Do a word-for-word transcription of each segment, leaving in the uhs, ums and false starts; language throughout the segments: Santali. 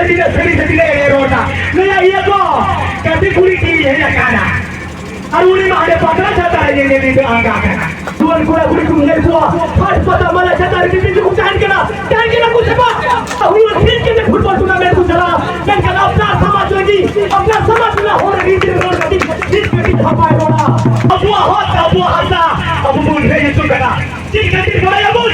ᱛᱤᱱᱟᱹᱜ ᱥᱟᱹᱨᱤ ᱥᱮ ᱛᱤᱱᱟᱹᱜ ᱮᱲᱮ ᱨᱚᱲ ᱫᱟ᱾ ᱱᱩᱭᱟᱜ ᱤᱭᱟᱹ ᱠᱚ ᱜᱟᱛᱮ ᱠᱩᱲᱤ ᱴᱷᱮᱱ ᱦᱮᱡ ᱟᱠᱟᱱᱟ᱾ ᱟᱨ ᱩᱱᱤ ᱢᱟ ᱦᱟᱸᱰᱮ ᱯᱟᱛᱲᱟ ᱪᱷᱟᱛᱟ ᱨᱮ ᱧᱮᱧᱮᱞᱤᱧ ᱫᱚ ᱟᱸᱜᱟ ᱠᱟᱱᱟ᱾ ᱡᱩᱣᱟᱹᱱ ᱠᱚᱲᱟ ᱠᱩᱲᱤ ᱠᱚ ᱧᱮᱞ ᱠᱚᱣᱟ, ᱦᱟᱴ ᱯᱟᱛᱟ ᱢᱟᱞᱟ ᱪᱷᱟᱛᱟ ᱨᱮ ᱵᱤᱵᱤ ᱠᱚ ᱛᱟᱦᱮᱱ ᱠᱟᱱᱟ, ᱛᱟᱦᱮᱱ ᱠᱟᱱᱟ ᱠᱚ ᱥᱮ ᱵᱟᱝ? ᱦᱩᱭᱩᱜ ᱴᱷᱤᱠ ᱠᱟᱛᱮ ᱯᱷᱩᱴᱵᱚᱞ ᱴᱩᱨᱱᱟᱢᱮᱱᱴ ᱠᱚ ᱪᱟᱞᱟᱜᱼᱟ, ᱢᱮᱱᱠᱷᱟᱱ ᱟᱯᱱᱟᱨ ᱥᱚᱢᱟᱡᱽ ᱞᱟᱹᱜᱤᱫ, ᱟᱯᱱᱟᱨ ᱥᱚᱢᱟᱡᱽ ᱨᱮᱱᱟᱜ ᱦᱚᱲ ᱞᱟᱹᱜᱤᱫ ᱨᱚᱲ ᱠᱟᱛᱮ ᱱᱤᱛ ᱠᱟᱹᱴᱤᱡ ᱥᱟᱯᱷᱟᱭ ᱨᱚᱲᱟ᱾ ᱟᱵᱚᱣᱟᱜ ᱦᱚᱠ, ᱟᱵᱚᱣᱟᱜ ᱦᱟᱥᱟ, ᱟᱵᱚ ᱵᱚᱱ ᱨᱮᱡ ᱦᱚᱪᱚ ᱠᱟᱱᱟ᱾ ᱪᱮᱫ ᱠᱷᱟᱹᱛᱤᱨ ᱵᱟᱲᱟᱭᱟᱵᱚᱱ?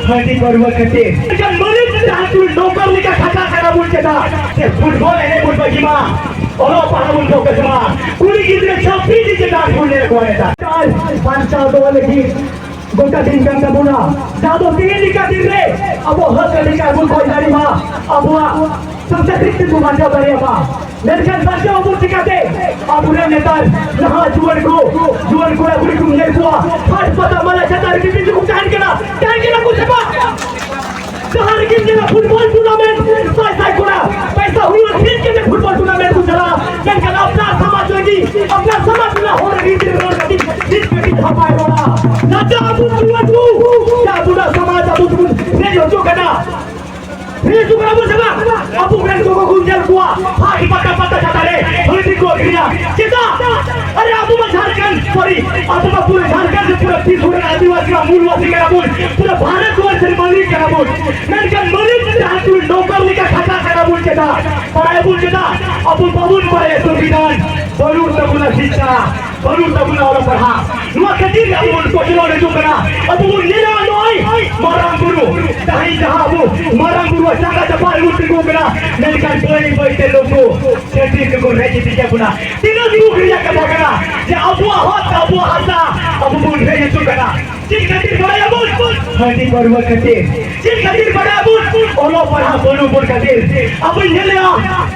ᱦᱟᱺᱰᱤ ᱯᱟᱹᱨᱣᱟᱹ ᱠᱷᱟᱹᱛᱤᱨ᱾ ᱮᱱᱠᱷᱟᱱ ᱢᱟᱹᱞᱤᱠ ᱡᱟᱦᱟᱸ ᱠᱚ ᱱᱚᱠᱚᱨ ᱞᱮᱠᱟ ᱠᱷᱟᱴᱟ ᱠᱟᱱᱟ ᱵᱚᱱ ᱪᱮᱫᱟᱜ? ᱥᱮ ᱯᱷᱩᱴᱵᱚᱞ ᱮᱱᱮᱡ ᱵᱚᱱ ᱵᱟᱹᱜᱤ ᱢᱟ, ᱚᱞᱚᱜ ᱯᱟᱲᱦᱟᱣ ᱵᱚᱱ ᱯᱷᱳᱠᱟᱥ ᱢᱟ, ᱠᱩᱲᱤ ᱜᱤᱫᱽᱨᱟᱹ ᱪᱷᱟᱹᱯᱨᱤ ᱜᱮ ᱪᱮᱫᱟᱜ ᱵᱚᱱ ᱧᱮᱞ ᱠᱚᱣᱟ ᱱᱮᱛᱟᱨ? ᱟᱨ ᱵᱟᱧᱪᱟᱣ ᱫᱚᱦᱚ ᱞᱟᱹᱜᱤᱫ ᱜᱚᱴᱟ ᱫᱤᱱ ᱠᱟᱱ ᱛᱟᱵᱚᱱᱟ, ᱡᱟᱦᱟᱸ ᱫᱚ ᱛᱮᱦᱮᱧ ᱞᱮᱠᱟ ᱫᱤᱱ ᱨᱮ ᱟᱵᱚ ᱦᱚᱠ ᱚᱫᱷᱤᱠᱟᱨ ᱵᱚᱱ ᱠᱷᱚᱡ ᱫᱟᱲᱮᱭᱟᱜ ᱢᱟ, ᱟᱵᱚᱣᱟᱜ ᱥᱚᱝᱥᱠᱨᱤᱛᱤ ᱵᱚᱱ ᱵᱟᱧᱪᱟᱣ ᱫᱟᱲᱮᱭᱟᱜ ᱢᱟ᱾ ᱢᱮᱱᱠᱷᱟᱱ ᱵᱟᱧᱪᱟᱣ ᱟᱵᱚᱱ ᱪᱤᱠᱟᱛᱮ? ᱟᱵᱚᱨᱮᱱ ᱱᱮᱛᱟᱨ ᱱᱟᱦᱟᱜ ᱡᱩᱣᱟᱹᱱ ᱠᱚ, ᱡᱩᱣᱟᱹᱱ ᱠᱚᱲᱟ ᱠᱩᱲᱤ ᱠᱚ ᱧᱮᱞ ᱠᱚᱣᱟ, ᱦᱟᱴ ᱯᱟᱛᱟ ᱢᱟᱞᱟ ᱪᱷᱟᱛᱟ ᱨᱮ ᱵᱤᱵᱤ ᱠᱚ ᱛᱟᱦᱮᱱ ᱠᱟᱱᱟ, ᱛᱟᱦᱮᱱ ᱠᱟᱱᱟ ᱠᱚ ᱥᱮ ᱵᱟᱝ? ᱡᱟᱦᱟᱸ ᱨᱮᱜᱮᱢ ᱧᱮᱞᱟ ᱯᱷᱩᱴᱵᱚᱞ ᱴᱩᱨᱱᱟᱢᱮᱱᱴ, ᱥᱟᱭ ᱥᱟᱭ ᱠᱚᱲᱟ ᱯᱚᱭᱥᱟ ᱦᱩᱭᱩᱜᱼᱟ, ᱠᱷᱮᱞ ᱠᱟᱛᱮ ᱯᱷᱩᱴᱵᱚᱞ ᱴᱩᱨᱱᱟᱢᱮᱱᱴ ᱠᱚ ᱪᱟᱞᱟᱜᱼᱟ, ᱢᱮᱱᱠᱷᱟᱱ ᱟᱯᱱᱟᱨ ᱥᱚᱢᱟᱡᱽ ᱞᱟᱹᱜᱤᱫ, ᱟᱯᱱᱟᱨ ᱥᱚᱢᱟᱡᱽ ᱨᱮᱱᱟᱜ ᱦᱚᱲ ᱞᱟᱹᱜᱤᱫ ᱨᱚᱲ ᱠᱟᱹᱴᱤᱡ ᱱᱤᱛ ᱠᱟᱹᱴᱤᱡ ᱥᱟᱯᱷᱟᱭ ᱨᱚᱲᱟ᱾ ᱞᱟᱡᱟ ᱟᱵᱚ ᱡᱩᱣᱟᱹᱱ ᱠᱚ, ᱡᱮ ᱟᱵᱚᱱᱟᱜ ᱥᱚᱢᱟᱡᱽ ᱟᱵᱚ ᱛᱮᱵᱚᱱ ᱨᱮᱡ ᱦᱚᱪᱚ ᱠᱟᱱᱟ᱾ ᱦᱤᱡᱩᱜ ᱠᱟᱱᱟ ᱵᱚᱱ ᱥᱮ ᱵᱟᱝ? ᱟᱵᱚ ᱨᱮᱱ ᱜᱚᱜᱚ ᱠᱚ ᱧᱮᱞ ᱠᱚᱣᱟ, ᱦᱟᱴ ᱯᱟᱛᱟ, ᱯᱟᱛᱟ ᱪᱷᱟᱛᱟ ᱨᱮ ᱦᱟᱺᱰᱤ ᱠᱚ ᱟᱹᱠᱷᱨᱤᱧᱟ᱾ ᱪᱮᱫᱟᱜ? ᱟᱨᱮ, ᱟᱵᱚ ᱢᱟ ᱡᱷᱟᱲᱠᱷᱚᱸᱰ, ᱥᱚᱨᱤ, ᱟᱵᱚ ᱢᱟ ᱯᱩᱨᱟᱹ ᱡᱷᱟᱲᱠᱷᱚᱸᱰ ᱥᱮ ᱯᱩᱨᱟᱹ ᱫᱤᱥᱚᱢ ᱨᱮᱱ ᱟᱹᱫᱤᱵᱟᱹᱥᱤ ᱢᱟ ᱢᱩᱞ ᱵᱟᱹᱥᱤ ᱠᱟᱱᱟ ᱵᱚᱱ, ᱯᱩᱨᱟᱹ ᱵᱷᱟᱨᱚᱛ ᱵᱚᱨᱥ ᱨᱮᱱ ᱢᱟᱹᱞᱤᱠ ᱠᱟᱱᱟ ᱵᱚᱱ᱾ ᱢᱮᱱᱠᱷᱟᱱ ᱢᱟᱹᱞᱤᱠ ᱡᱟᱦᱟᱸ ᱠᱚ ᱱᱚᱠᱚᱨ ᱞᱮᱠᱟ ᱠᱷᱟᱴᱟ ᱠᱟᱱᱟ ᱵᱚᱱ ᱪᱮᱫᱟᱜ? ᱵᱟᱲᱟᱭ ᱵᱚᱱ ᱪᱮᱫᱟᱜ? ᱟᱵᱚ ᱵᱟᱵᱚᱱ ᱵᱟᱲᱟᱭᱟ ᱥᱚᱝᱵᱤᱫᱷᱟᱱ, ᱵᱟᱹᱱᱩᱜ ᱛᱟᱵᱚᱱᱟ ᱥᱤᱠᱠᱷᱟ, ᱵᱟᱹᱱᱩᱜ ᱛᱟᱵᱚᱱᱟ ᱚᱞᱚᱜ ᱯᱟᱲᱦᱟᱜ᱾ ᱱᱚᱣᱟ ᱠᱷᱟᱹᱛᱤᱨ ᱜᱮ ᱟᱵᱚ ᱵᱚᱱ ᱠᱚᱪᱞᱚᱱ ᱦᱤᱡᱩᱜ ᱠᱟᱱᱟ᱾ ᱟᱵᱚ ᱵᱚᱱ ᱧᱮᱞᱟ ᱱᱚᱜᱼᱚᱭ ᱢᱟᱨᱟᱝ ᱵᱩᱨᱩ, ᱛᱟᱦᱮᱸ ᱡᱟᱦᱟᱸ ᱟᱵᱚ ᱢᱟᱨᱟᱝ ᱵᱩᱨᱩᱣᱟᱜ ᱡᱟᱸᱜᱟ ᱡᱟᱯᱟᱜ ᱨᱮᱵᱚᱱ ᱛᱤᱸᱜᱩ ᱠᱟᱱᱟ, ᱢᱮᱱᱠᱷᱟᱱ ᱵᱟᱹᱭ ᱵᱟᱹᱭ ᱛᱮ ᱱᱩᱠᱩ ᱪᱷᱟᱹᱛᱤᱠ ᱠᱚᱠᱚ ᱨᱮᱡ ᱤᱫᱤ ᱠᱮᱫ ᱵᱚᱱᱟ᱾ ᱛᱤᱱᱟᱹᱜ ᱫᱩᱠ ᱨᱮᱭᱟᱜ ᱠᱟᱛᱷᱟ ᱠᱟᱱᱟ ᱡᱮ ᱟᱵᱚᱣᱟᱜ ᱦᱚᱠ, ᱟᱵᱚᱣᱟᱜ ᱦᱟᱥᱟ ᱟᱵᱚ ᱵᱚᱱ ᱨᱮᱡ ᱦᱚᱪᱚ ᱠᱟᱱᱟ᱾ ᱪᱮᱫ ᱠᱷᱟᱹᱛᱤᱨ ᱵᱟᱲᱟᱭᱟᱵᱚᱱ? ᱦᱟᱺᱰᱤ ᱯᱟᱹᱨᱣᱟᱹ ᱠᱷᱟᱹᱛᱤᱨ᱾ ᱪᱮᱫ ᱠᱷᱟᱹᱛᱤᱨ ᱵᱟᱲᱟᱭᱟᱵᱚᱱ? ᱚᱞᱚᱜ ᱯᱟᱲᱦᱟᱜ ᱵᱟᱹᱱᱩᱜ ᱵᱚᱱ ᱠᱷᱟᱹᱛᱤᱨ᱾ ᱟᱵᱚᱧ ᱧᱮᱞᱮᱜᱼᱟ,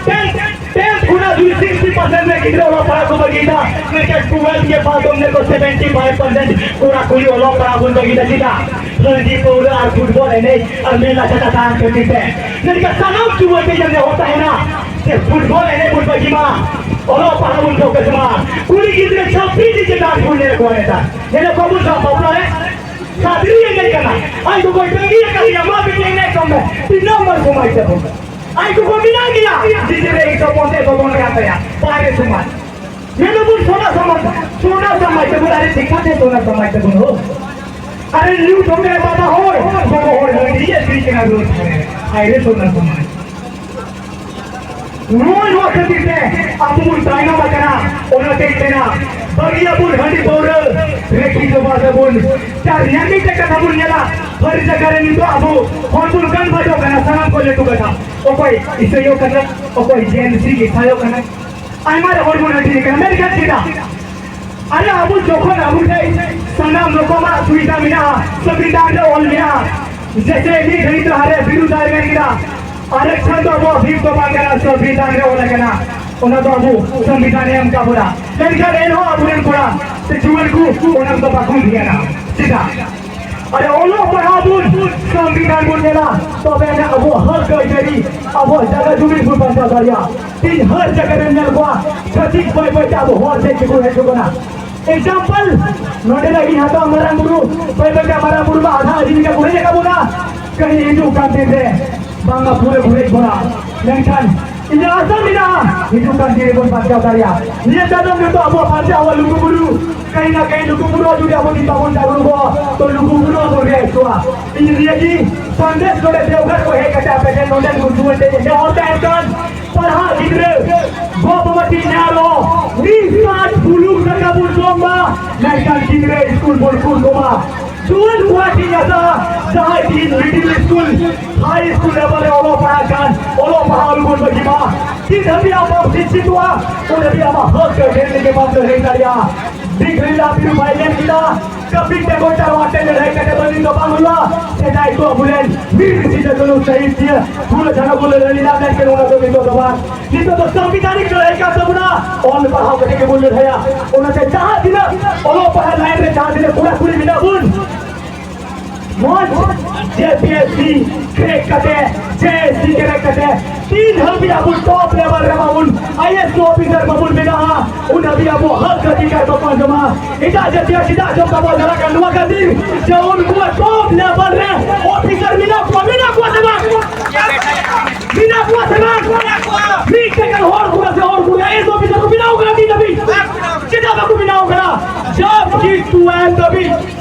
ᱴᱮᱱᱛᱷ, ᱴᱮᱱᱛᱷ ᱠᱷᱚᱱᱟᱜ ᱡᱩᱫᱤ ᱥᱤᱠᱥᱴᱤ ᱯᱟᱨᱥᱮᱱᱴ ᱨᱮ ᱜᱤᱫᱽᱨᱟᱹ ᱚᱞᱚᱜ ᱯᱟᱲᱦᱟᱜ ᱠᱚ ᱵᱟᱹᱜᱤᱭᱮᱫᱟ, ᱢᱮᱱᱠᱷᱟᱱ ᱴᱩᱭᱮᱞᱵᱷ ᱜᱮ ᱯᱟᱥ ᱚᱢ ᱠᱚ ᱥᱮᱵᱷᱮᱱᱴᱤ ᱯᱷᱟᱭᱤᱵᱷ ᱯᱟᱨᱥᱮᱱᱴ ᱠᱚᱲᱟ ᱠᱩᱲᱤ ᱚᱞᱚᱜ ᱯᱟᱲᱦᱟᱜ ᱵᱚᱱ ᱵᱟᱹᱜᱤᱭᱮᱫᱟ᱾ ᱪᱮᱫᱟᱜ? ᱦᱟᱺᱰᱤ ᱯᱟᱹᱣᱨᱟᱹ ᱟᱨ ᱯᱷᱩᱴᱵᱚᱞ ᱮᱱᱮᱡ ᱟᱨ ᱢᱮᱞᱟ ᱪᱷᱟᱛᱟ ᱫᱟᱬᱟᱱ ᱠᱷᱟᱹᱛᱤᱨ ᱛᱮ᱾ ᱢᱮᱱᱠᱷᱟᱱ ᱥᱟᱱᱟᱢ ᱡᱩᱣᱟᱹᱱ ᱴᱷᱮᱱ ᱱᱮᱦᱚᱨ ᱛᱟᱦᱮᱱᱟ ᱡᱮ ᱯᱷᱩᱴᱵᱚᱞ ᱮᱱᱮᱡ ᱵᱚᱱ ᱵᱟᱹᱜᱤ ᱢᱟ, ᱚᱞᱚᱜ ᱯᱟᱲᱦᱟᱜ ᱵᱚᱱ ᱯᱷᱳᱠᱟᱥ ᱢᱟ, ᱠᱩᱲᱤ ᱜᱤᱫᱽᱨᱟᱹ ᱪᱷᱟᱹᱯᱨᱤ ᱰᱤᱡᱮ ᱰᱟᱱᱥ ᱵᱚᱱ ᱧᱮᱞ ᱠᱚᱣᱟ ᱱᱮᱛᱟᱨ᱾ ᱧᱮᱞ ᱠᱚᱣᱟ ᱵᱚᱱ ᱥᱮ ᱵᱟᱝ ᱵᱟᱯᱞᱟ ᱨᱮ? ᱥᱟᱫᱽᱨᱤ ᱮᱱᱮᱡ ᱠᱟᱱᱟ, ᱟᱡ ᱜᱚᱜᱚᱭ ᱛᱟᱺᱜᱤ ᱟᱠᱟᱫᱮᱭᱟ, ᱢᱟ ᱵᱤᱴᱤ ᱮᱱᱮᱡ ᱛᱟᱢ ᱢᱮ, ᱛᱤᱱᱟᱹᱜ ᱢᱚᱡᱽ ᱥᱚᱢᱟᱡᱽ ᱛᱟᱵᱚᱱ᱾ ᱟᱡ ᱠᱚᱠᱚ ᱢᱮᱱᱟᱜ ᱜᱮᱭᱟ, ᱡᱮ ᱡᱮ ᱨᱮ ᱤᱧ ᱫᱚ ᱵᱚᱱᱫᱮ ᱵᱚᱱ ᱠᱟᱱ ᱛᱟᱭᱟ, ᱵᱟᱦᱨᱮ ᱥᱚᱢᱟᱡᱽ᱾ ᱢᱮᱱ ᱫᱚᱵᱚᱱ ᱥᱚᱱᱟ ᱥᱚᱢᱟᱡᱽ, ᱥᱚᱱᱟ ᱥᱚᱢᱟᱡᱽ ᱛᱟᱵᱚᱱ, ᱟᱨᱮ ᱪᱤᱠᱟᱹᱛᱮ ᱥᱚᱱᱟ ᱥᱚᱢᱟᱡᱽ ᱛᱟᱵᱚᱱ ᱦᱳ? ᱟᱨᱮ ᱞᱩ ᱫᱚᱢᱮ ᱵᱟᱵᱟ ᱦᱚᱲ, ᱵᱟᱵᱟ ᱦᱚᱲ ᱦᱟᱺᱰᱤ ᱟᱹᱠᱷᱨᱤᱧ ᱠᱟᱱᱟ ᱨᱳᱰ ᱫᱷᱟᱨᱮ᱾ ᱦᱟᱭ ᱨᱮ ᱥᱚᱱᱟ ᱥᱚᱢᱟᱡᱽ᱾ ᱱᱚᱜᱼᱚᱭ ᱱᱚᱣᱟ ᱠᱷᱟᱹᱛᱤᱨ ᱛᱮ ᱟᱵᱚ ᱵᱚᱱ ᱛᱟᱭᱱᱚᱢ ᱟᱠᱟᱱᱟ᱾ ᱚᱱᱟᱛᱮᱧ ᱢᱮᱱᱟ, ᱵᱟᱹᱜᱤᱭᱟᱵᱚᱱ ᱦᱟᱺᱰᱤ ᱯᱟᱹᱣᱨᱟᱹ, ᱨᱮᱠᱤ ᱡᱚᱢᱟ ᱫᱟᱵᱚᱱ᱾ ᱪᱟᱨ ᱧᱟᱢᱤ ᱛᱮ ᱠᱟᱛᱷᱟ ᱵᱚᱱ ᱧᱮᱞᱟ, ᱦᱟᱨ ᱡᱟᱭᱜᱟ ᱨᱮ ᱱᱤᱛᱚᱜ ᱟᱵᱚ ᱦᱚᱲ ᱵᱚᱱ ᱜᱟᱱ ᱵᱟᱡᱚᱜ ᱠᱟᱱᱟ, ᱥᱟᱱᱟᱢ ᱠᱚ ᱞᱟᱹᱴᱩ ᱠᱟᱛᱷᱟ᱾ ᱚᱠᱚᱭ ᱤᱥᱟᱹᱭᱚᱜ ᱠᱟᱱᱟ, ᱚᱠᱚᱭ ᱡᱮᱱ ᱥᱤ ᱤᱥᱟᱭᱚᱜ ᱠᱟᱱᱟ, ᱟᱭᱢᱟ ᱨᱮ ᱦᱚᱲ ᱵᱚᱱ ᱦᱟᱹᱴᱤᱧ ᱠᱟᱱᱟ᱾ ᱢᱮᱱᱠᱷᱟᱱ ᱪᱮᱫᱟᱜ? ᱟᱨᱮ ᱟᱵᱚ ᱡᱚᱠᱷᱚᱱ ᱟᱵᱚ ᱴᱷᱮᱱ ᱥᱟᱱᱟᱢ ᱨᱚᱠᱚᱢᱟᱜ ᱥᱩᱵᱤᱫᱷᱟ ᱢᱮᱱᱟᱜᱼᱟ, ᱥᱚᱝᱵᱤᱫᱷᱟᱱ ᱨᱮ ᱚᱞ ᱢᱮᱱᱟᱜᱼᱟ, ᱡᱮᱥᱮ ᱢᱤᱫ ᱜᱷᱟᱹᱲᱤ ᱫᱚ ᱦᱟᱨᱮ ᱵᱤᱨᱩᱫᱷ ᱟᱭ ᱢᱮᱱ ᱠᱮᱫᱟ, ᱟᱨᱮᱠᱥᱚᱱ ᱫᱚ ᱟᱵᱚᱣᱟᱜ ᱵᱷᱤᱛ ᱫᱚ ᱵᱟᱝ ᱠᱟᱱᱟ, ᱥᱚᱝᱵᱤᱫᱷᱟᱱ ᱨᱮ ᱚᱞ ᱟᱠᱟᱱᱟ, ᱚᱱᱟ ᱫᱚ ᱟᱵᱚ ᱥᱚᱝᱵᱤᱫᱷᱟᱱ ᱮ ᱮᱢ ᱠᱟᱜ ᱵᱚᱱᱟ᱾ ᱢᱮᱱᱠᱷᱟᱱ ᱮᱱᱦᱚᱸ ᱟᱵᱚᱨᱮᱱ ᱠᱚᱲᱟ ᱥᱮ ᱡᱩᱣᱟᱹᱱ ᱠᱚ ᱚᱱᱟ ᱫᱚ ᱵᱟᱠᱚ ᱫᱷᱮᱭᱟᱱᱟ᱾ ᱪᱮᱫᱟᱜ? ᱟᱨᱮ ᱚᱞᱚᱜ ᱯᱟᱲᱦᱟᱣ ᱵᱚᱱ, ᱥᱚᱝᱵᱤᱫᱷᱟᱱ ᱵᱚᱱ ᱧᱮᱞᱟ, ᱛᱚᱵᱮ ᱟᱱᱟᱜ ᱟᱵᱚᱣᱟᱜ ᱦᱚᱠ ᱟᱹᱭᱫᱟᱹᱨᱤ, ᱟᱵᱚᱣᱟᱜ ᱡᱟᱭᱜᱟ ᱡᱩᱢᱤ ᱵᱚᱱ ᱵᱟᱧᱪᱟᱣ ᱫᱟᱲᱮᱭᱟᱜᱼᱟ᱾ ᱛᱮᱦᱮᱧ ᱦᱟᱨ ᱡᱟᱭᱜᱟ ᱨᱮᱢ ᱧᱮᱞ ᱠᱚᱣᱟ, ᱪᱷᱟᱹᱛᱤᱠ ᱵᱟᱹᱭ ᱵᱟᱹᱭ ᱛᱮ ᱟᱵᱚ ᱦᱚᱲ ᱴᱷᱮᱱ ᱜᱮᱠᱚ ᱦᱤᱡᱩᱜ ᱠᱟᱱᱟ᱾ ᱮᱠᱡᱟᱢᱯᱚᱞ, ᱱᱚᱰᱮ ᱞᱟᱹᱜᱤᱫ ᱦᱟᱛᱟᱣ ᱢᱟᱨᱟᱝ ᱵᱩᱨᱩ, ᱵᱟᱹᱭ ᱵᱟᱹᱭ ᱛᱮ ᱢᱟᱨᱟᱝ ᱵᱩᱨᱩ ᱢᱟ ᱟᱫᱷᱟ ᱟᱹᱫᱷᱤ ᱞᱮᱠᱟ ᱠᱚ ᱦᱮᱡ ᱟᱠᱟᱫ ᱵᱚᱱᱟ᱾ ᱠᱟᱹᱦᱤ ᱦᱤᱡᱩᱜ ᱠᱟᱱ ᱫᱤᱱ ᱨᱮ ᱵᱟᱝᱢᱟ ᱯᱩᱨᱟᱹ ᱜᱷᱩᱨᱮᱡ ᱵᱚᱱᱟ, ᱢᱮᱱᱠᱷᱟᱱ ᱤᱧᱟᱹᱜ ᱟᱥᱟ ᱢᱮᱱᱟᱜᱼᱟ, ᱦᱤᱡᱩᱜ ᱠᱟᱱ ᱫᱤᱱ ᱨᱮᱵᱚᱱ ᱵᱟᱧᱪᱟᱣ ᱫᱟᱲᱮᱭᱟᱜᱼᱟ᱾ ᱱᱤᱭᱟᱹ ᱛᱟᱭᱱᱚᱢ ᱱᱤᱛᱚᱜ ᱟᱵᱚᱣᱟᱜ ᱵᱟᱧᱪᱟᱣ ᱟᱵᱚ ᱞᱩᱜᱩ ᱵᱩᱨᱩ, ᱠᱟᱹᱦᱤ ᱱᱟ ᱠᱟᱹᱦᱤ ᱞᱩᱜᱩ ᱵᱩᱨᱩ ᱡᱩᱫᱤ ᱟᱵᱚ ᱡᱩᱫᱤ ᱵᱟᱵᱚᱱ ᱡᱟᱜᱽᱨᱩᱠᱚᱜᱼᱟ, ᱛᱚ ᱞᱩᱜᱩ ᱵᱩᱨᱩ ᱦᱚᱸᱵᱚᱱ ᱨᱮᱡ ᱠᱚᱣᱟ᱾ ᱤᱧ ᱱᱤᱭᱟᱹ ᱜᱮ ᱥᱟᱸᱫᱮᱥ ᱱᱚᱰᱮ ᱫᱮᱣᱜᱷᱚᱨ ᱠᱚ ᱦᱮᱡ ᱠᱟᱛᱮ ᱟᱯᱮ ᱴᱷᱮᱱ ᱱᱚᱰᱮᱱ ᱠᱚ ᱡᱩᱣᱟᱹᱱ ᱴᱷᱮᱱ ᱱᱮᱦᱚᱨ ᱛᱟᱦᱮᱱ ᱠᱟᱱ, ᱯᱟᱲᱦᱟᱜ ᱜᱤᱫᱽᱨᱟᱹ, ᱜᱚ ᱵᱟᱵᱟ ᱴᱷᱮᱱ ᱱᱮᱦᱚᱨᱚᱜ, ᱢᱤᱫ ᱥᱟᱸᱡ ᱵᱩᱞᱩᱝ ᱫᱟᱠᱟ ᱵᱚᱱ ᱡᱚᱢ ᱢᱟ, ᱢᱮᱱᱠᱷᱟᱱ ᱜᱤᱫᱽᱨᱟᱹ ᱥᱠᱩᱞ ᱵᱚᱱ ᱠᱩᱞ ᱠᱚᱢᱟ᱾ ᱡᱩᱣᱟᱹᱱ ᱠᱚᱲᱟ ᱴᱷᱮᱱ ᱟᱥᱟ, ᱡᱟᱦᱟᱸᱭ ᱛᱤᱦᱤᱧ ᱢᱤᱰᱤᱞ ᱥᱠᱩᱞ, ᱦᱟᱭ ᱥᱠᱩᱞ ᱞᱮᱵᱮᱞ ᱨᱮ ᱚᱞᱚᱜ ᱯᱟᱲᱦᱟᱜ ᱠᱟᱱ, ᱚᱞᱚᱜ ᱯᱟᱲᱦᱟᱜ ᱟᱞᱚᱵᱚᱱ ᱵᱟᱹᱜᱤ ᱢᱟ᱾ ᱛᱤᱱ ᱫᱷᱟᱹᱵᱤᱡ ᱟᱢ ᱵᱟᱢ ᱥᱤᱠᱠᱷᱤᱛᱚᱜᱼᱟ, ᱩᱱ ᱫᱷᱟᱹᱵᱤᱡ ᱟᱢᱟᱜ ᱦᱚᱠ ᱟᱹᱭᱫᱟᱹᱨᱤ ᱞᱟᱹᱜᱤᱫ ᱵᱟᱢ ᱞᱟᱹᱲᱦᱟᱹᱭ ᱫᱟᱲᱮᱭᱟᱜᱼᱟ᱾ ᱵᱤᱨ ᱵᱷᱟᱭ ᱞᱮᱱ ᱠᱮᱫᱟ, ᱠᱟᱹᱯᱤ ᱛᱮ ᱜᱚᱴᱟ ᱱᱚᱣᱟ ᱴᱷᱮᱱ ᱞᱟᱹᱲᱦᱟᱹᱭ ᱠᱟᱛᱮ ᱫᱚ ᱱᱤᱛ ᱫᱚ ᱵᱟᱝ ᱦᱩᱭᱩᱜᱼᱟ᱾ ᱥᱮᱫᱟᱭ ᱠᱚ ᱟᱵᱚᱨᱮᱱ ᱵᱤᱨ ᱨᱤᱥᱤ ᱡᱚᱛᱚ ᱥᱟᱹᱦᱤᱫ ᱜᱮᱭᱟ, ᱯᱷᱩᱞᱳ ᱡᱷᱟᱱᱚ ᱠᱚ ᱞᱟᱹᱲᱦᱟᱹᱭ ᱞᱮᱫᱟ, ᱢᱮᱱᱠᱷᱟᱱ ᱚᱱᱟ ᱫᱚ ᱱᱤᱛᱚᱜ ᱫᱚ ᱵᱟᱝ᱾ ᱱᱤᱛᱚᱜ ᱫᱚ ᱥᱚᱝᱵᱤᱫᱷᱟᱱᱤᱠ ᱞᱟᱹᱲᱦᱟᱹᱭ ᱠᱟᱱ ᱛᱟᱵᱚᱱᱟ, ᱚᱞ ᱯᱟᱲᱦᱟᱣ ᱠᱟᱛᱮ ᱜᱮᱵᱚᱱ ᱞᱟᱹᱲᱦᱟᱹᱭᱟ᱾ ᱚᱱᱟᱛᱮ ᱡᱟᱦᱟᱸ ᱛᱤᱱᱟᱹᱜ ᱚᱞᱚᱜ ᱯᱟᱲᱦᱟᱜ ᱞᱟᱭᱤᱱ ᱨᱮ ᱡᱟᱦᱟᱸ ᱛᱤᱱᱟᱹᱜ ᱠᱚᱲᱟ ᱠᱩᱲᱤ ᱢᱮᱱᱟᱜ ᱵᱚᱱ, ᱢᱚᱡᱽ ᱡᱮ ᱯᱤ ᱮᱥ ᱥᱤ ᱠᱨᱮᱠ ᱠᱟᱛᱮ, ᱡᱮ ᱮᱥ ᱥᱤ ᱠᱨᱮᱠ ᱠᱟᱛᱮ, ᱛᱤᱱ ᱦᱟᱹᱵᱤᱡ ᱟᱵᱚ ᱴᱚᱯ ᱞᱮᱵᱮᱞ ᱨᱮ ᱵᱟᱵᱚᱱ ᱟᱭ ᱮ ᱮᱥ ᱚᱯᱷᱤᱥᱟᱨ ᱵᱟᱵᱚᱱ ᱵᱮᱱᱟᱜᱼᱟ, ᱩᱱ ᱦᱟᱹᱵᱤᱡ ᱟᱵᱚ ᱦᱚᱠ ᱚᱫᱷᱤᱠᱟᱨ ᱵᱟᱵᱚᱱ ᱡᱚᱢᱟ᱾ ᱮᱴᱟᱜ ᱡᱟᱹᱛᱤᱭᱟᱜ ᱪᱮᱫᱟᱜ ᱡᱚᱢ ᱵᱟᱵᱚᱱ ᱪᱟᱞᱟᱜ ᱠᱟᱱᱟ? ᱱᱚᱣᱟ ᱠᱷᱟᱹᱛᱤᱨ ᱡᱮ ᱩᱱᱠᱩᱣᱟᱜ ᱴᱚᱯ ᱞᱮᱵᱮᱞ ᱨᱮ ᱚᱯᱷᱤᱥᱟᱨ ᱢᱮᱱᱟᱜ ᱠᱚᱣᱟ, ᱢᱮᱱᱟᱜ ᱠᱚᱣᱟ ᱥᱮ ᱵᱟᱝ? ᱢᱮᱱᱟᱜ ᱠᱚᱣᱟ ᱥᱮ ᱵᱟᱝ? ᱢᱤᱫᱴᱮᱱ ᱜᱟᱱ ᱦᱚᱲ ᱠᱚᱲᱟ ᱥᱮ ᱦᱚᱲ ᱠᱩᱲᱤ ᱮᱥ ᱳ ᱯᱤ ᱠᱚ ᱵᱮᱱᱟᱣ ᱠᱟᱱᱟ ᱱᱤᱛ ᱫᱷᱟᱹᱵᱤᱡ? ᱪᱮᱫᱟᱜ ᱵᱟᱠᱚ ᱵᱮᱱᱟᱣ ᱠᱟᱱᱟ? ᱡᱟᱵ ᱠᱤ ᱛᱩ ᱮᱱ ᱫᱷᱟᱹᱵᱤᱡ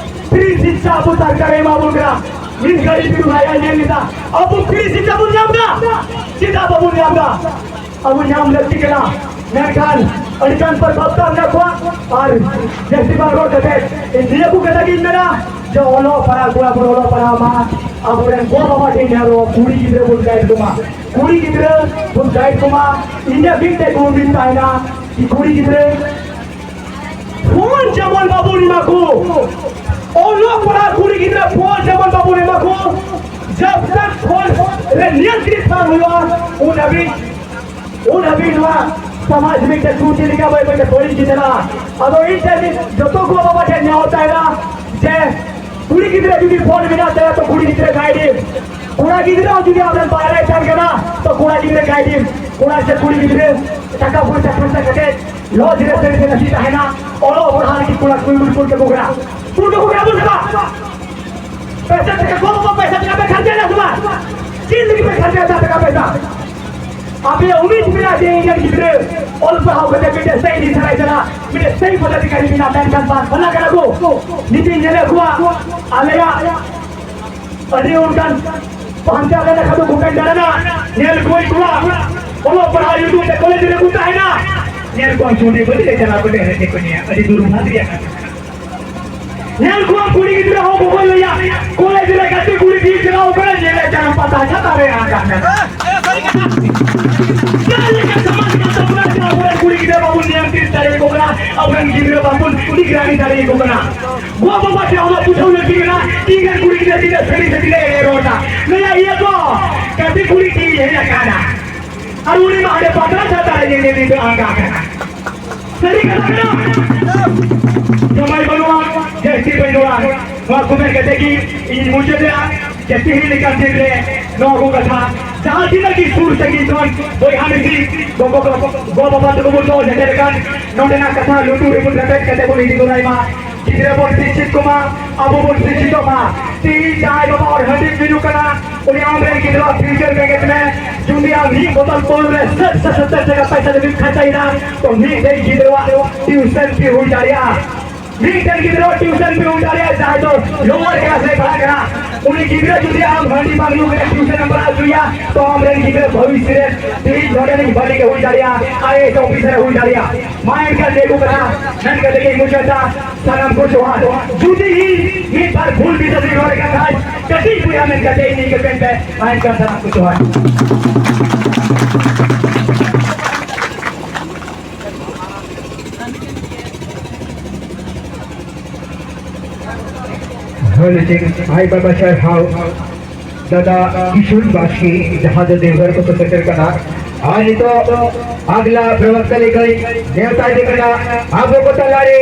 ᱯᱷᱨᱤ ᱥᱤᱠᱥᱟ ᱟᱵᱚ ᱥᱚᱨᱠᱟᱨ ᱮ ᱮᱢᱟ ᱵᱚᱱ ᱠᱟᱱᱟ᱾ ᱢᱤᱫ ᱜᱷᱟᱹᱲᱤ ᱯᱷᱤᱨ ᱵᱷᱟᱭᱟ ᱧᱮᱞ ᱞᱮᱫᱟ, ᱟᱵᱚ ᱯᱷᱨᱤ ᱥᱤᱠᱥᱟ ᱵᱚᱱ ᱧᱟᱢ ᱮᱫᱟ? ᱪᱮᱫᱟᱜ ᱵᱟᱵᱚᱱ ᱧᱟᱢ ᱮᱫᱟ? ᱟᱵᱚ ᱧᱟᱢ ᱞᱟᱹᱠᱛᱤ ᱠᱟᱱᱟ᱾ ᱢᱮᱱᱠᱷᱟᱱ ᱟᱹᱰᱤᱜᱟᱱ ᱯᱟᱹᱨᱵᱷᱟᱵᱽᱛᱟ ᱢᱮᱱᱟᱜ ᱠᱚᱣᱟ᱾ ᱟᱨ ᱡᱟᱹᱥᱛᱤ ᱵᱟᱝ ᱨᱚᱲ ᱠᱟᱛᱮ ᱤᱧ ᱱᱤᱭᱟᱹ ᱠᱚ ᱠᱟᱛᱷᱟ ᱜᱤᱧ ᱢᱮᱱᱟ ᱡᱮ ᱚᱞᱚᱜ ᱯᱟᱲᱦᱟᱜ ᱠᱚᱲᱟ ᱠᱚ ᱚᱞᱚᱜ ᱯᱟᱲᱦᱟᱜ ᱢᱟ, ᱟᱵᱚᱨᱮᱱ ᱜᱚ ᱵᱟᱵᱟ ᱴᱷᱮᱱ ᱱᱮᱦᱚᱨᱚᱜ, ᱠᱩᱲᱤ ᱜᱤᱫᱽᱨᱟᱹ ᱵᱚᱱ ᱜᱟᱭᱤᱰ ᱠᱚᱢᱟ, ᱠᱩᱲᱤ ᱜᱤᱫᱽᱨᱟᱹ ᱵᱚᱱ ᱜᱟᱭᱤᱰ ᱠᱚᱢᱟ᱾ ᱤᱧᱟᱹᱜ ᱢᱤᱫᱴᱮᱡ ᱜᱩᱱ ᱛᱟᱦᱮᱱᱟ ᱠᱤ ᱠᱩᱲᱤ ᱜᱤᱫᱽᱨᱟᱹ ᱯᱷᱳᱱ ᱡᱮᱢᱚᱱ ᱵᱟᱵᱚᱱ ᱮᱢᱟ ᱠᱚ, ᱚᱞᱚᱜ ᱯᱟᱲᱦᱟᱜ ᱠᱩᱲᱤ ᱜᱤᱫᱽᱨᱟᱹ ᱯᱷᱳᱱ ᱡᱮᱢᱚᱱ ᱵᱟᱵᱚᱱ ᱮᱢᱟ ᱠᱚ, ᱡᱟᱵ ᱛᱟᱠ ᱯᱷᱳᱱ ᱨᱮ ᱱᱤᱭᱚᱱᱛᱨᱤᱛ ᱵᱟᱝ ᱦᱩᱭᱩᱜᱼᱟ, ᱩᱱ ᱦᱟᱹᱵᱤᱡ, ᱩᱱ ᱦᱟᱹᱵᱤᱡ ᱱᱚᱣᱟ ᱥᱚᱢᱟᱡᱽ ᱢᱤᱫᱴᱮᱱ ᱥᱩᱪᱤ ᱞᱮᱠᱟ ᱵᱟᱹᱭ ᱵᱟᱹᱭ ᱛᱮ ᱵᱟᱹᱲᱤᱡ ᱜᱮ ᱪᱟᱞᱟᱜᱼᱟ᱾ ᱟᱫᱚ ᱤᱧ ᱴᱷᱮᱱ ᱡᱚᱛᱚ ᱜᱚ ᱵᱟᱵᱟ ᱴᱷᱮᱱ ᱱᱮᱦᱚᱨ ᱛᱟᱦᱮᱱᱟ ᱡᱮ ᱠᱩᱲᱤ ᱜᱤᱫᱽᱨᱟᱹ ᱡᱩᱫᱤ ᱯᱷᱳᱱ ᱢᱮᱱᱟᱜ ᱛᱟᱭᱟ ᱛᱚ ᱠᱩᱲᱤ ᱜᱤᱫᱽᱨᱟᱹ ᱜᱟᱭᱤᱰ ᱮᱢ, ᱠᱚᱲᱟ ᱜᱤᱫᱽᱨᱟᱹ ᱦᱚᱸ ᱡᱩᱫᱤ ᱟᱢᱨᱮᱱ ᱵᱟᱦᱨᱮ ᱛᱟᱦᱮᱱ ᱠᱟᱱᱟ ᱛᱚ ᱠᱚᱲᱟ ᱜᱤᱫᱽᱨᱟᱹ ᱜᱟᱭᱤᱰ ᱮᱢ, ᱠᱚᱲᱟ ᱥᱮ ᱠᱩᱲᱤ ᱜᱤᱫᱽᱨᱟᱹ ᱴᱟᱠᱟ ᱯᱚᱭᱥᱟ ᱠᱷᱚᱨᱪᱟ ᱠᱟᱛᱮ ᱞᱚᱡᱽ ᱨᱮ ᱥᱮ ᱨᱮ ᱛᱟᱦᱮᱱᱟ, ᱚᱞᱚᱜ ᱯᱟᱲᱦᱟᱜ ᱞᱟᱹᱜᱤᱫ ᱠᱚᱲᱟ ᱠᱩᱲᱤ ᱵᱚᱱ ᱠᱩᱞ ᱠᱟᱠᱚ ᱠᱟᱱᱟ, ᱠᱩᱞ ᱠᱟᱠᱚ ᱠᱟᱱᱟ ᱵᱚᱱ ᱥᱮ ᱵᱟᱝ? ᱯᱚᱭᱥᱟ ᱴᱟᱠᱟ ᱠᱚ ᱵᱟᱵᱟ ᱯᱚᱭᱥᱟ ᱴᱟᱠᱟ ᱯᱮ ᱠᱷᱟᱨᱪᱟᱭ ᱫᱟ ᱥᱮ ᱵᱟᱝ? ᱪᱮᱫ ᱞᱟᱹᱜᱤᱫ ᱯᱮ ᱠᱷᱟᱨᱪᱟᱭ ᱫᱟ ᱴᱟᱠᱟ ᱯᱚᱭᱥᱟ? ᱟᱯᱮᱭᱟᱜ ᱩᱢᱤᱫ ᱢᱮᱱᱟᱜᱼᱟ ᱡᱮ ᱤᱧ ᱨᱮᱱ ᱜᱤᱫᱽᱨᱟᱹ ᱚᱞ ᱯᱟᱲᱦᱟᱣ ᱠᱟᱛᱮ ᱢᱤᱫᱴᱮᱱ ᱥᱟᱹᱦᱤ ᱫᱤᱥᱟᱹ ᱨᱮ ᱪᱟᱞᱟᱜ, ᱢᱤᱫᱴᱮᱱ ᱥᱟᱹᱦᱤ ᱯᱚᱫᱷᱟᱫᱷᱤᱠᱟᱨᱤ ᱵᱮᱱᱟᱜ, ᱢᱮᱱᱠᱷᱟᱱ ᱵᱟᱝ ᱵᱟᱱᱟ ᱠᱟᱱᱟ ᱠᱚ᱾ ᱱᱤᱛᱤᱧ ᱧᱮᱞᱮᱫ ᱠᱚᱣᱟ ᱟᱞᱮᱭᱟᱜ ᱟᱹᱰᱤ ᱚᱱᱠᱟᱱ ᱯᱟᱱᱛᱮ ᱟᱞᱮ ᱞᱮᱠᱟ ᱫᱚ ᱜᱚᱴᱟᱧ ᱫᱟᱬᱟᱱᱟ, ᱧᱮᱞ ᱠᱚᱣᱟᱧ ᱠᱚᱲᱟ ᱚᱞᱚᱜ ᱯᱟᱲᱦᱟᱣ ᱧᱩᱛᱩᱢ ᱛᱮ ᱠᱚᱞᱮᱡᱽ ᱨᱮᱠᱚ ᱛᱟᱦᱮᱱᱟ, ᱧᱮᱞ ᱠᱚᱣᱟᱧ ᱥᱩᱰᱤ ᱵᱟᱹᱴᱤ ᱨᱮ ᱪᱟᱞᱟᱣ ᱠᱟᱛᱮ ᱦᱮᱡ ᱠᱚ ᱧᱮᱞ, ᱟᱹᱰᱤ ᱫᱩᱨᱵᱷᱟᱜᱽ ᱨᱮᱭᱟᱜ ᱠᱟᱛᱷᱟ ᱠᱟᱱᱟ᱾ ᱧᱮᱞ ᱠᱚᱣᱟ ᱠᱩᱲᱤ ᱜᱤᱫᱽᱨᱟᱹ ᱦᱚᱸ ᱵᱚᱠᱚ ᱞᱟᱹᱭᱟ, ᱠᱚᱞᱮᱡᱽ ᱨᱮ ᱜᱟᱛᱮ ᱠᱩᱲᱤ ᱴᱷᱤᱠ ᱪᱟᱞᱟᱣ ᱠᱟᱱᱟ, ᱧᱮᱞᱮ ᱡᱟᱱᱟᱢ ᱯᱟᱛᱟ ᱪᱷᱟᱛᱟ ᱨᱮ ᱟᱸᱜᱟ ᱠᱟᱱᱟ᱾ ᱪᱮᱫ ᱞᱮᱠᱟ ᱥᱚᱢᱟᱡᱽ ᱠᱟᱱ ᱛᱟᱵᱚᱱᱟ ᱡᱮ ᱟᱵᱚᱨᱮᱱ ᱠᱩᱲᱤ ᱜᱤᱫᱽᱨᱟᱹ ᱵᱟᱵᱚᱱ ᱱᱤᱭᱚᱱᱛᱨᱤᱛ ᱫᱟᱲᱮᱭᱟᱠᱚ ᱠᱟᱱᱟ, ᱟᱵᱚᱨᱮᱱ ᱜᱤᱫᱽᱨᱟᱹ ᱵᱟᱵᱚᱱ ᱱᱤᱜᱨᱟᱱᱤ ᱫᱟᱲᱮᱭᱟᱠᱚ ᱠᱟᱱᱟ? ᱜᱚ ᱵᱟᱵᱟ ᱴᱷᱮᱱ ᱚᱱᱟ ᱵᱩᱡᱷᱟᱹᱣ ᱞᱟᱹᱠᱛᱤ ᱠᱟᱱᱟ, ᱤᱧ ᱨᱮᱱ ᱠᱩᱲᱤ ᱜᱤᱫᱽᱨᱟᱹ ᱛᱤᱱᱟᱹᱜ ᱥᱟᱹᱨᱤ ᱥᱮ ᱛᱤᱱᱟᱹᱜ ᱮᱲᱮ ᱨᱚᱲ ᱮᱫᱟ᱾ ᱞᱟᱹᱭᱟ ᱤᱭᱟᱹ ᱠᱚ, ᱜᱟᱛᱮ ᱠᱩᱲᱤ ᱴᱷᱤᱠ ᱦᱮᱡ ᱟᱠᱟᱱᱟ, ᱟᱨ ᱩᱱᱤ ᱢᱟ ᱦᱟᱸᱰᱮ ᱯᱟᱛᱲᱟ ᱪᱷᱟᱛᱟ ᱨᱮ ᱧᱮᱞ ᱧᱮᱞ ᱛᱮ ᱟᱸᱜᱟ ᱟᱠᱟᱱᱟ᱾ ᱥᱟᱹᱨᱤ ᱠᱟᱛᱷᱟ ᱠᱟᱱᱟ᱾ ᱡᱚᱢᱟᱭ ᱵᱟᱹᱱᱩᱜᱼᱟ, ᱡᱟᱹᱥᱛᱤ ᱵᱟᱹᱧ ᱨᱚᱲᱟ᱾ ᱱᱚᱣᱟ ᱠᱚ ᱢᱮᱱ ᱠᱟᱛᱮ ᱜᱮ ᱤᱧ ᱢᱩᱪᱟᱹᱫᱮᱜᱼᱟ᱾ ᱡᱮ ᱛᱮᱦᱮᱧ ᱞᱮᱠᱟᱱ ᱫᱤᱱ ᱨᱮ ᱱᱚᱣᱟ ᱠᱚ ᱠᱟᱛᱷᱟ ᱡᱟᱦᱟᱸ ᱛᱤᱱᱟᱹᱜ ᱜᱮ ᱥᱩᱨ ᱥᱟᱺᱜᱤᱧ ᱠᱷᱚᱱ ᱵᱚᱭᱦᱟ ᱢᱤᱥᱤ ᱜᱚᱜᱚ ᱜᱚ ᱵᱟᱵᱟ ᱛᱟᱠᱚ ᱵᱚᱱ ᱫᱚᱦᱚ ᱥᱮᱴᱮᱨ ᱟᱠᱟᱱ ᱱᱚᱰᱮᱱᱟᱜ ᱠᱟᱛᱷᱟ ᱞᱩᱛᱩᱨ ᱨᱮᱵᱚᱱ ᱨᱮᱵᱮᱫ ᱠᱟᱛᱮ ᱵᱚᱱ ᱤᱫᱤ ᱛᱚᱨᱟᱭ ᱢᱟ᱾ ᱜᱤᱫᱽᱨᱟᱹ ᱵᱚᱱ ᱥᱤᱠᱷᱤᱛ ᱠᱚᱢᱟ, ᱟᱵᱚ ᱵᱚᱱ ᱥᱤᱠᱷᱤᱛᱚᱜ ᱢᱟ᱾ ᱛᱮᱦᱮᱧ ᱡᱟᱦᱟᱸᱭ ᱵᱟᱵᱟ ᱦᱚᱲ ᱦᱟᱺᱰᱤ ᱧᱩ ᱠᱟᱱᱟ, ᱩᱱᱤ ᱟᱢᱨᱮᱱ ᱜᱤᱫᱽᱨᱟᱹᱣᱟᱜ future ᱵᱮᱸᱜᱮᱫ ᱢᱮ᱾ ᱡᱩᱫᱤ ᱟᱢ ᱢᱤᱫ ᱵᱳᱛᱚᱞ ᱯᱟᱹᱣᱨᱟᱹ ᱨᱮ ᱥᱟᱴ ᱥᱮ ᱥᱚᱛᱛᱚᱨ ᱴᱟᱠᱟ ᱯᱚᱭᱥᱟ ᱡᱩᱫᱤᱢ ᱠᱷᱚᱨᱪᱟᱭᱮᱫᱟ, ᱛᱚ ᱢᱤᱫᱴᱮᱱ ᱜᱤᱫᱽᱨᱟᱹᱣᱟᱜ tuition fee ᱦᱩᱭ ᱫᱟᱲᱮᱭᱟᱜᱼᱟ᱾ ᱢᱤᱫᱴᱮᱱ ᱜᱤᱫᱽᱨᱟᱹᱣᱟᱜ tuition fee ᱦᱩᱭ ᱫᱟᱲᱮᱭᱟᱜᱼᱟ, ᱡᱟᱦᱟᱸᱭ ᱫᱚ lower class ᱨᱮ ᱯᱟᱲᱦᱟᱜ ᱠᱟᱱᱟ᱾ ᱩᱱᱤ ᱜᱤᱫᱽᱨᱟᱹ ᱡᱩᱫᱤ ᱟᱢ ᱦᱟᱺᱰᱤ ᱵᱟᱝ ᱧᱩ ᱠᱟᱛᱮ tuition ᱮᱢ ᱯᱟᱲᱦᱟᱣ ᱦᱚᱪᱚᱭᱟ, ᱛᱚ ᱟᱢᱨᱮᱱ ᱜᱤᱫᱽᱨᱟᱹ ᱵᱷᱚᱵᱤᱥᱥᱚᱛ ᱨᱮ ᱛᱮᱦᱮᱧ ᱱᱚᱰᱮ ᱨᱤᱱᱤᱡ ᱢᱟᱹᱞᱤᱠ ᱮ ᱦᱩᱭ ᱫᱟᱲᱮᱭᱟᱜᱼᱟ, IAS officer ᱮ ᱦᱩᱭ ᱫᱟᱲᱮᱭᱟᱜᱼᱟ᱾ ᱢᱟ ᱮᱱᱠᱷᱟᱱ ᱱᱤᱭᱟᱹ ᱠᱚ ᱠᱟᱛᱷᱟ ᱢᱮᱱ ᱠᱟᱛᱮ ᱜᱮ ᱢᱩᱪᱟᱹᱫᱟ᱾ ᱥᱟᱱᱟᱢ ᱠᱚ ᱡᱚᱦᱟᱨ᱾ ᱡᱩᱫᱤ ᱤᱧ ᱢᱤᱫ ᱵᱟᱨ ᱵᱷᱩᱞ ᱵᱤᱪᱟᱹᱨ ᱤᱧ ᱨᱚᱲ ᱠᱟᱱ ᱠᱷᱟᱡ, ᱠᱟᱹᱴᱤᱡ ᱵᱚᱭᱦᱟ ᱢᱮᱱ ᱠᱟᱛᱮ ᱤᱧ ᱤᱠᱟᱹ ᱠᱟᱹᱧ ᱯᱮ᱾ ᱢᱟ ᱮᱱᱠᱷᱟᱱ ᱥᱟᱱᱟᱢ ᱠᱚ ᱡᱚᱦᱟᱨ᱾ ᱦᱳᱭ, ᱴᱷᱤᱠ᱾ ᱟᱡ ᱵᱟᱵᱟ ᱥᱟᱨᱦᱟᱣ ᱫᱟᱫᱟ ᱠᱤᱥᱩᱱ ᱵᱟᱥᱠᱮ, ᱡᱟᱦᱟᱸ ᱫᱚ ᱫᱮᱣᱜᱷᱚᱨ ᱠᱚ ᱥᱮᱴᱮᱨ ᱠᱟᱱᱟ᱾ ᱟᱨ ᱱᱤᱛᱚᱜ ᱟᱜᱽᱞᱟ ᱯᱨᱚᱵᱚᱠᱛᱟ ᱞᱮᱠᱟᱧ ᱱᱮᱣᱛᱟ ᱤᱫᱤ ᱠᱟᱱᱟ ᱟᱵᱚ ᱠᱚ ᱛᱟᱞᱟᱨᱮ